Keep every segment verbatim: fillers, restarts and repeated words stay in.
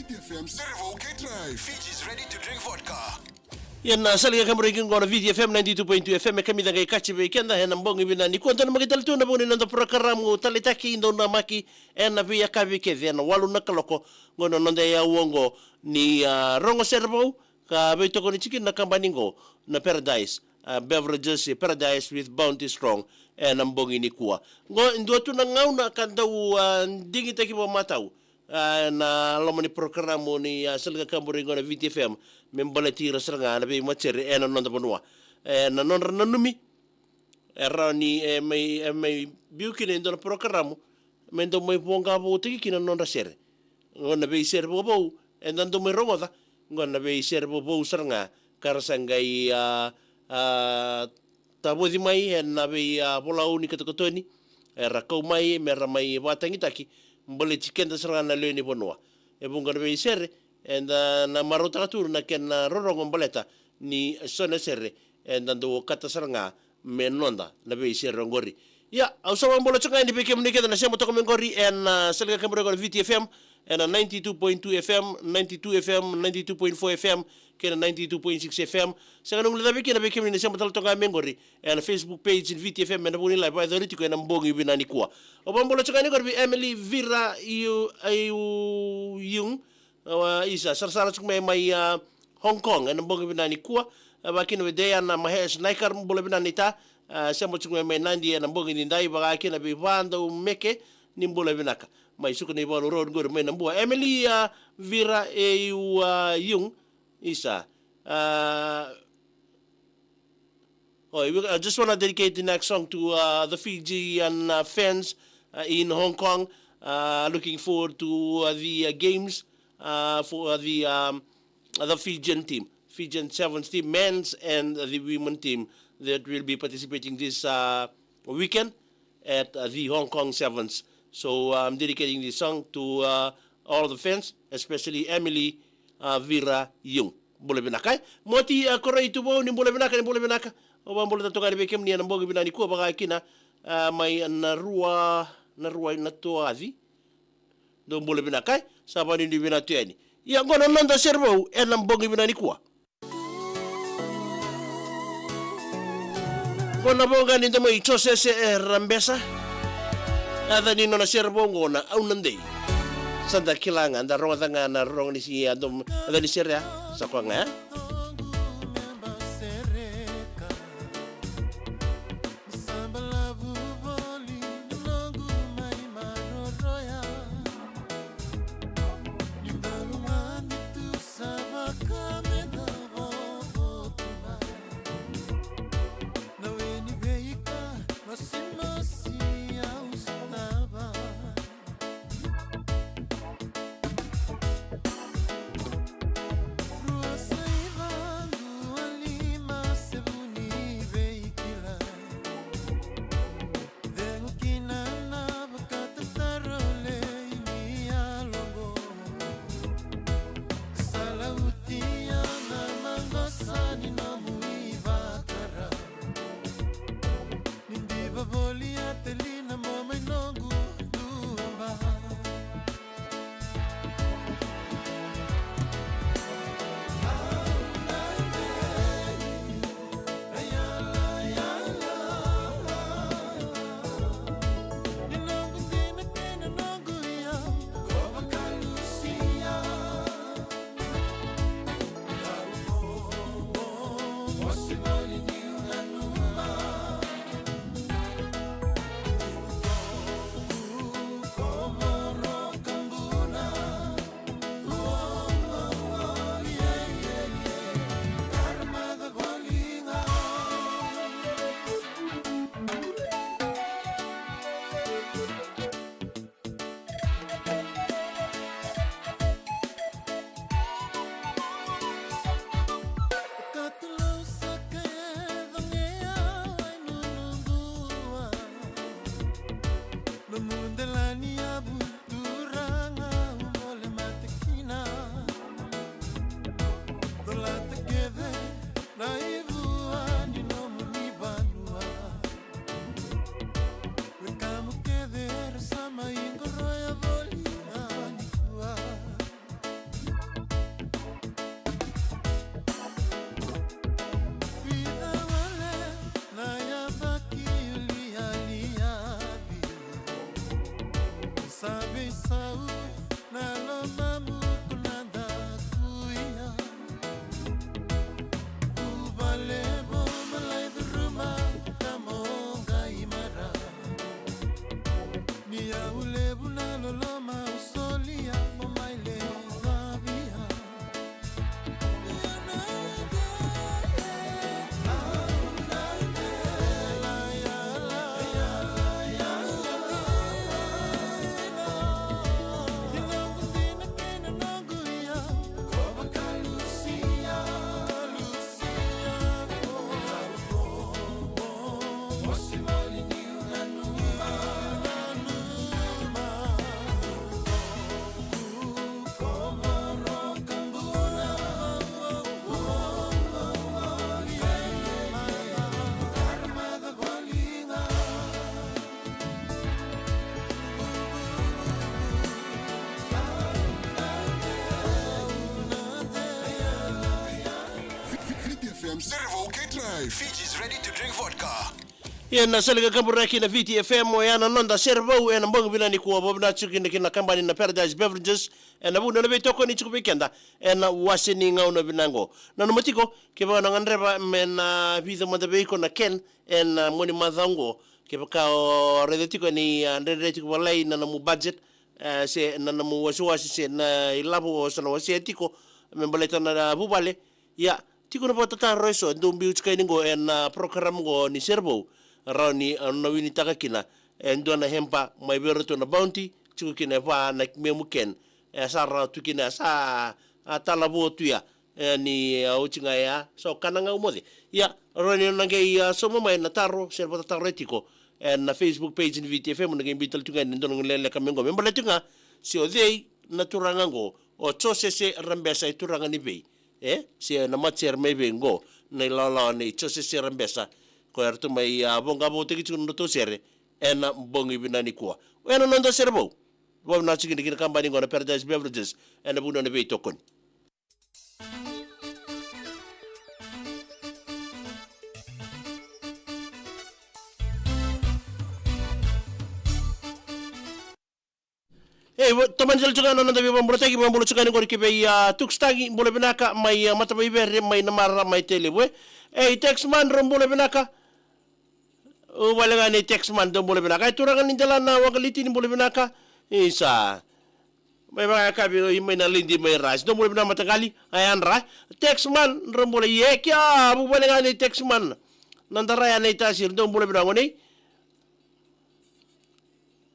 T F M Serevou K Drive. Fiji's ready to drink vodka. Ia na sala ni kaburaki qo na Viti F M ninety-two point two F M, e kamica qai kaci vei keda ena bogi vinaka nikua. Dua na maki tale tu na vuku ni noda porokaramu taleitaki, dou namaki ena veiyakavi kece ena walu na kaloko. Qo na noda iyau oqo ni, a, rogo sere vou, ka veitokoni tiko kina na kabani qo na Paradise, a, Beverages Paradise with Bounty Strong ena bogi nikua. Qo e dua tu na gauna ka dau, a, digitaki vakamatau, a, na loma ni porokaramu ni, a, sala ni kaburaki qo na Viti F M, me baleti ira sara ga na veimatasere ena noda vanua. Ena nodra nanumi, e rawa ni, e mai, e mai biu kina e dua na porokaramu me dau mai voqa voutaki kina na nodra sere. Qo na veisere vovou eda dau mai rogoca, qo na veisere vovou sara ga ka ra sa qai, a, a, tavoci mai ena vei, a, volau ni katokatoni, era kau mai me ra mai vakatagitaki baleti keda sara ga na lewe ni vanua. E vuqa na veisere eda na marautaka tu na kena rorogo baleta ni so na sere eda dau okata sara ga me noda na veisere oqori. Ia, au sa vakabula tiko ga yani vei kemuni kece na sema toka mai qori ena, a, sala ni kaburaki qo na Viti F M, ena ninety-two point two F M, ninety-two F M, ninety-two point four F M, kei na ninety-two point six F M. Sega ni guilecavi kina vei kemuni na sema tale toka ga mai qori ena Facebook page ni Viti F M ena vuku ni live e cori tiko ena bogi vinaka nikua. Au vakabula tiko ga yani qori vei Emily Vera Yu, Yu, Yung, a, isa, sarasara tiko mai, mai, a, Hong Kong ena bogi vinaka nikua. A, vaka kina vei Diana Mahesh Naikar, bula vinaka naita. A, sema tiko mai, mai Nadi ena bogi nidai, vaka kina vei Vadau Meke, ni bula vinaka. Mai Sukanaivalu Road qori mai Nabua. Emily, a, Vera, e, u, a, Yung, isa. A, Oh, we, I just wanna dedicate the next song to, uh, the Fijian, uh, fans, uh, in Hong Kong. Uh, looking forward to, uh, the, uh, games, uh, for, uh, the, um, the Fijian team, Fijian sevens team, men's and the women team that will be participating this, uh, weekend at, uh, the Hong Kong Sevens. So, uh, I'm dedicating this song to, uh, all the fans, especially Emily, uh, Vera Yung. Bula vinaka, e. Moti, uh, Koroi Tuvou, ni bula vinaka, ni bula vinaka. Au vakabula tale toka yani vei kemuni ena bogi vinaka nikua, vaka kina, uh, mai Narua, Narua Natoaci. Dou bula vinaka, e. Sa vakanuinui vinaka tu yani. Ia, qo na noda sere vou ena bogi vinaka nikua. Qo na voqa ni domoi Josese e Rabesa. Yaca ni nona sere vou qo na Au Na Dei. Sa da kila ga, da rogoca ga na rogo ni si, a, dom, yaca ni sere ya. Sa koya ga, e? Serevou kei Drive. Fiji is ready to drink vodka. Ia na sala ka kaburaki na Viti F M, oya na noda Serevou ena bogi vinaka nikua, vakavinavinaka tiko kina ki na kabani na Paradise Beverages ena vuku ni nona veitokoni tiko vei keda ena wase ni gauna vinaka oqo. Nanuma tiko, kevaka o na gadreva me na vica mada vei iko na can ena mua ni macawa oqo, kevaka o raica tiko ni, a, dredre tiko vakalailai na nomu budget, e, se na nomu wasewase, se na ilavo o sa na wasea tiko me baleta na vuvale, ia, tiko na vakatataro eso e dau biu tiko yani oqo ena, a, program oqo ni Serevou, rawa ni, a, na winitaka kina e dua na hamper mai vei iratou na Bounty, tiko kina e va na memu can, e sa rawa tu kina, e sa, a, tala vou tu ya, e, ni, a, oti ga ya, sa o kana ga au moce. Ia, rawa ni o na qai, a, sauma mai na taro se na vakatataro e tiko ena Facebook page ni Viti F M, na qai biu tale tu ga yani e dua na gauna lekaleka mai oqo me baleta tiko ga se o cei na turaga oqo, o Josese Rabesa, e turaga ni vei, e, se na matasere mai vei oqo na ilawalawa nei Josese Rabesa, ko eratou mai, a, voqa voutaki tiko na nodratou sere ena bogi vinaka nikua. Oya na noda Serevou, vakavinavinaka tiko kina ki na kabani oqo na Paradise Beverages ena vuku ni nona veitokoni. E, vo-, tomani tale tiko ga na noda veivakabulataki, vakabula tiko ga yani oqori ki vei, a, Tuks Tagi, bula vinaka mai, a, Matavuvale, mai Namara, mai Tailevu, e. E, Taxman, drau bula vinaka. Vuvale ga nei Taxman, dou bula vinaka. E, turaga ni Dela na Waqaliti, ni bula vinaka. Isa. Mai vakayakavi, oi, mai Nalidi, mai Rasi, dou bula vinaka mataqali. A yadra. Taxman, drau bula, eke, a, vuvale ga nei Taxman. Na dara ya nei Tasiri, dou bula vinaka, gone.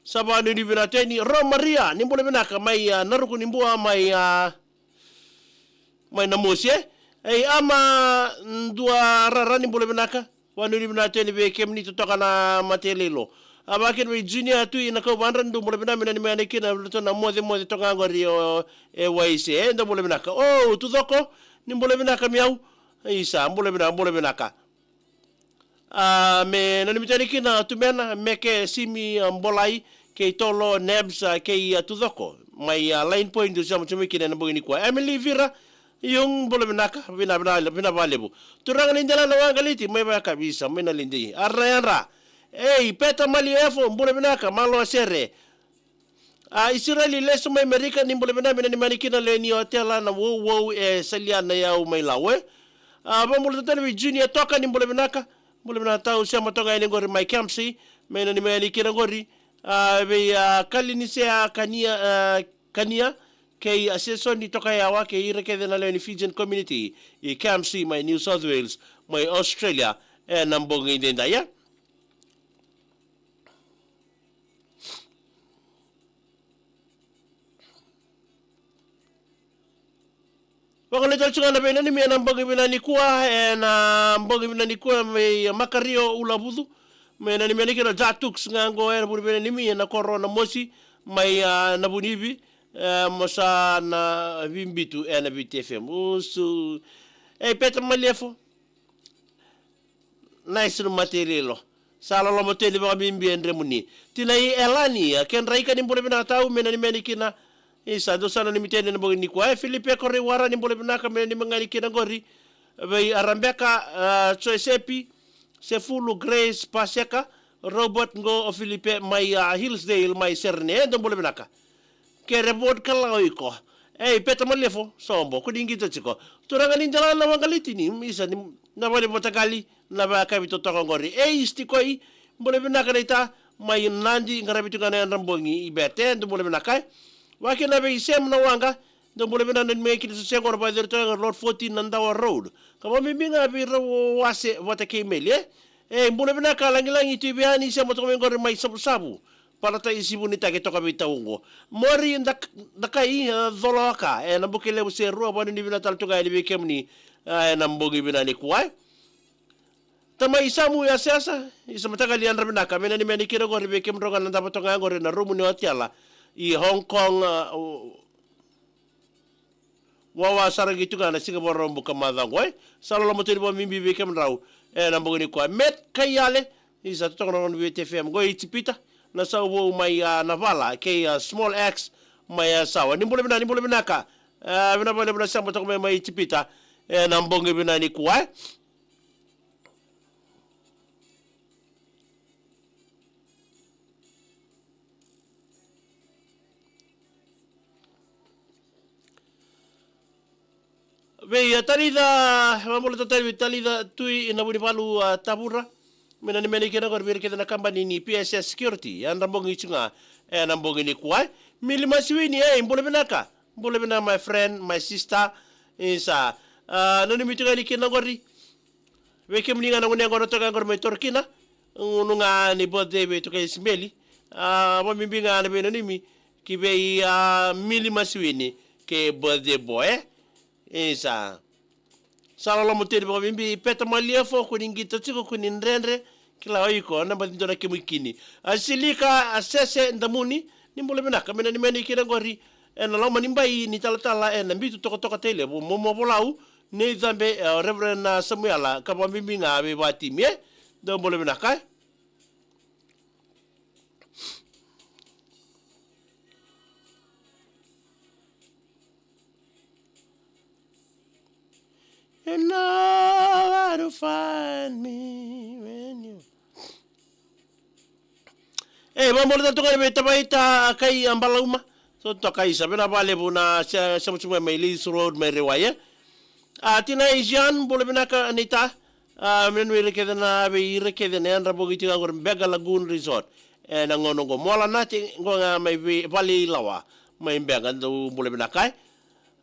Sa vakanuinui vinaka tu yani. Ro Maria, ni bula vinaka, mai, a, Naruku ni Bua, mai, a, mai Namosi, e. Ei, Ama Dua Rara, ni bula vinaka. Vakanuinui vinaka tu yani vei kemuni totoka na Mataileilo. A, vakakina vei Junior Tui Nakauvadra, ni dou bula vinaka, me nanumi yani kina na mocemoce toka ga oqori, o, e, Waise, e, dou bula vinaka. O, Tucoko, ni bula vinaka mai au. Isa, bula vinaka, bula vinaka. A, me nanumi tu yani kina Tumena, Meke, Simi, a, Bolai, kei Tolo, Nebs, a, kei, a, Tucoko mai, a, Line Point, dou sema tu mai kina ena bogi nikua. Emily Vira, Iung, bula vinaka, vina, vina, vina vakalevu. Turaga ni Dela na Waqaliti, mai vakayakavi, isa, mai Nalidi. A, ra yadra. Ei, Peta Maliefo, bula vinaka, malo a sere. A, Isireli Lesu mai Amerika, ni bula vinaka, me nanumi yani kina lewe ni otela na Wouwou e Saliana, yau mai Lau, e. A, vakabula tale vei Junior Toka, ni bula vinaka. Bula vinaka tau, sema toka yani oqori mai Kempsey, me nanumi yani kina oqori. A, vei, a, Kalinisea Kania, a, Kania, kei, a, Sesoni Tokayawa, kei ira kece na lewe ni Fijian community i Kempsey mai New South Wales, mai Australia, ena bogi edaidai, e. Vakalevu tale tiko ga na veinanumi ena bogi vinaka nikua, ena bogi vinaka nikua mai Makario, Ulavucu. Me nanumi yani kina o Jatuks ga oqo ena vuku ni veinanumi ena koro Namosi mai, a, Navunivi, e, mo sa na vibitu ena Viti F M. Usu. Ei, Peta Maliefo. Nice na Mataileilo. Sa loloma tu yani vakabibi e dremuni. Tinai Elani, a, Kedraika, ni bula vinaka tau, me nanumi yani kina. Isa, dou sa nanumi tu yani ena bogi nikua. E, Filipe Koreiwara, ni bula vinaka, me nanumi ga yani kina oqori vei, a, Rebeka, a, Josepi, Sefulu, Grace, Paseka, Robert, qo o Filipe mai, a, Hillsdale, mai Serene. E, dou bula vinaka. Kere vodka la o iko. Ei, Peta Maliefo, sobo, ko ni qito tiko. Turaga ni Dela na Waqaliti, ni, isa, ni, na vale mataqali, na vakayakavi totoka oqori. Ei, Stikoi, bula vinaka naita, mai Nadi, qaravi tu ga na yadra bogi i Bete, dou bula vinaka, e. Vakakina vei Sem Nawaqa, dou bula vinaka, nanumi kina se sega, ora vakayacori toka ga Lot fourteen Nadawa Road. Ka vakabibi ga vei rau o Wase vata kei Meli, e. E, bula vinaka, Lagilagi Tui Veiyani, sema toka mai oqori mai Savusavu. Palata i Sivunitaki toka vei tau oqo. Mori Dak-, Dakai, e, Coloaka, e, Nabukelevu, Serua, vakanuinui vinaka tale tu ga yani vei kemuni, e, ena bogi vinaka nikua, e. Tamai Samu Yasayasa, isa mataqali, yadra vinaka, me nanumi yani kina oqori vei kemudrau ga na davo toka ga oqori ena rumu ni otela i Hong Kong, e, o, wawa sara ga tu ga na siga Vakaraubuka macawa oqo, e. Sa loloma tu yani vakabibi vei kemudrau ena bogi nikua. Met Kaiale, isa totoka na noqu Viti F M, qo i Ijipita, na Sau Vou mai, a, Navala, kei, a, Small Axe mai, a, Sawa. Ni bula vinaka, ni bula vinaka. E, vinaka vakalevu na sema toka mai, mai Ijipita ena bogi vinaka nikua, e. Vei a Talica, vabula tale vei Talica Tui na Vunivalu a Tavura. Me nanumi yani kina qori vei ira kece na kabani ni P S S Security, yadra bogi tu ga ena bogi nikua. Mili Masiwini, ei, bula vinaka. Bula vinaka, my friend, my sister. Isa, a, nanumi tu ga yani kina qori. Vei kemuni ga na gone yaqona toka qori mai Torokina. Gunu ga ni birthday vei toka Isimeli. A, vabibi ga na veinanumi ki vei a Mili Masiwini kei birthday boy. Isa. Sa loloma tu yani vakabibi, Peta Maliefo, ko ni qito tiko, ko ni dredre, kila o iko na baci dua na kemu ikini. A Silika, a Sese Damuni, ni bula vinaka, me nanumi yani kina qori ena loma ni bai ni talatala ena bitu tokatoka tailevu, Momo Volau, Nei Cabe, e, o Reverend, a, Samuela, ka vakabibi ga vei vakatimi, e? Dou bula vinaka, e? You know where to find me when you... Ei, vabula tale tu ga yani vei Tavaita, kai a Balauma. So toka, isa, vinaka vakalevu na se-, sema tu mai, mai Leith Road, mai Rewai, e? A, Tina Asian, bula vinaka, Anita. A, me nanumi ira kece na, vei ira kece na yadra bogi tiko qori Beqa Lagoon Resort. Ena gauna qo, Moala Nate, qo ga mai vei, Valeilawa, mai Beqa, dou bula vinaka, e?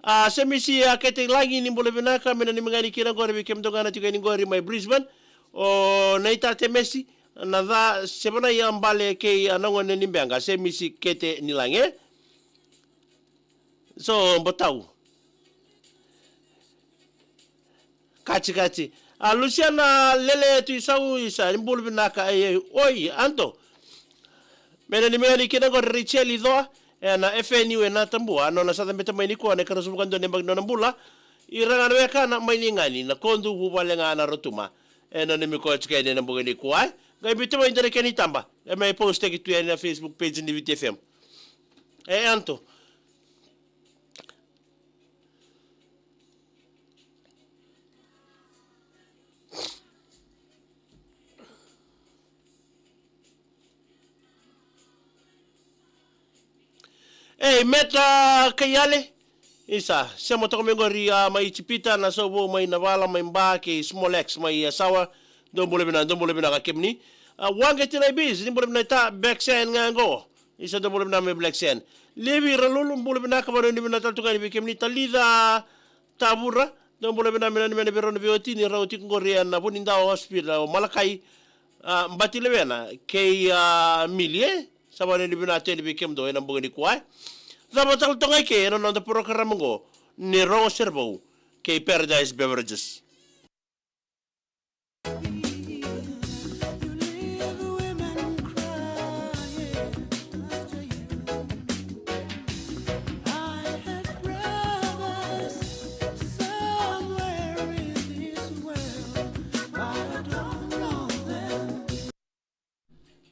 A, Semisi, a, Kete Lagi, ni bula vinaka, me nanumi ga yani kina qori vei kemudou ga na tiko yani qori mai Brisbane. O Naita Temesi, na ca, Sevanai a Bale kei a na gone ni Beqa, Semisi Kete ni Lagi, e? So, botau. Kati, kati. A, Lusiana Lele Tuisau, isa, ni bula vinaka, e, e, oi, Anto. Me nanumi yani kina qori Richeli Coa, ena F N U ena Tabua, nona sa cabeta mai nikua na ikarasu vakadua ni yabaki ni nona bula. Ira ga na wekana mai Ligani, Nakodu, vuvale ga na Rotuma. E nanumi koya tiko yani ena bogi nikua, e? Qai biuta mai dua na kena itaba, e mai postaki tu yani na Facebook page ni Viti F M. E, Anto. Ei, Meta Kaiale. Isa, sema toka mai qori, a, mai Ijipita, na Sauvou mai Navala, mai Ba kei Smolex mai Yasawa. Dou bula vinaka, dou bula vinaka kemuni. A, Waqeti Laibis, ni bula vinaka, ta Black Sand ga qo. Isa, dou bula vinaka mai Black Sand. Levi Ralulu, bula vinaka, vanuinui vinaka tale tu ga yani vei kemuni. Talica Tavura, dou bula vinaka, me nanumi yani vei rau na veiwatini, rau tiko qori ena Vunidau Hospital, o Malakai, a, Bati Lewena kei, a, Mili, e? Sa vanuinui vinaka tu yani vei kemudou ena bogi nikua, e? Cava tale toka eke ena noda porokaramu qo ni Rogo Sere Vou kei Paradise Beverages.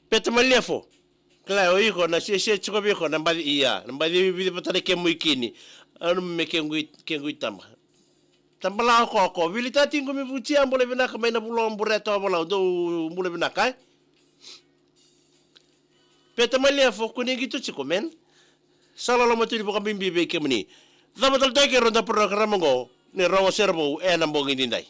Peta Maliefo. Kila o iko na sese tiko vei iko na baci, ia, na baci vici vata na kemu ikini. Au nanuma me kequ i-, kequ itaba. Tabala okoko. Vili Tatiqu mai Vutia, bula vinaka mai na Vulo, Bureta, Ovalau, dou bula vinaka, e? Peta Maliefo, ko ni qito tiko, man. Sa loloma tu yani vakabibi vei kemuni. Cava tale toka eke ena noda porokaramu qo ni Rogo Sere Vou ena bogi nidai.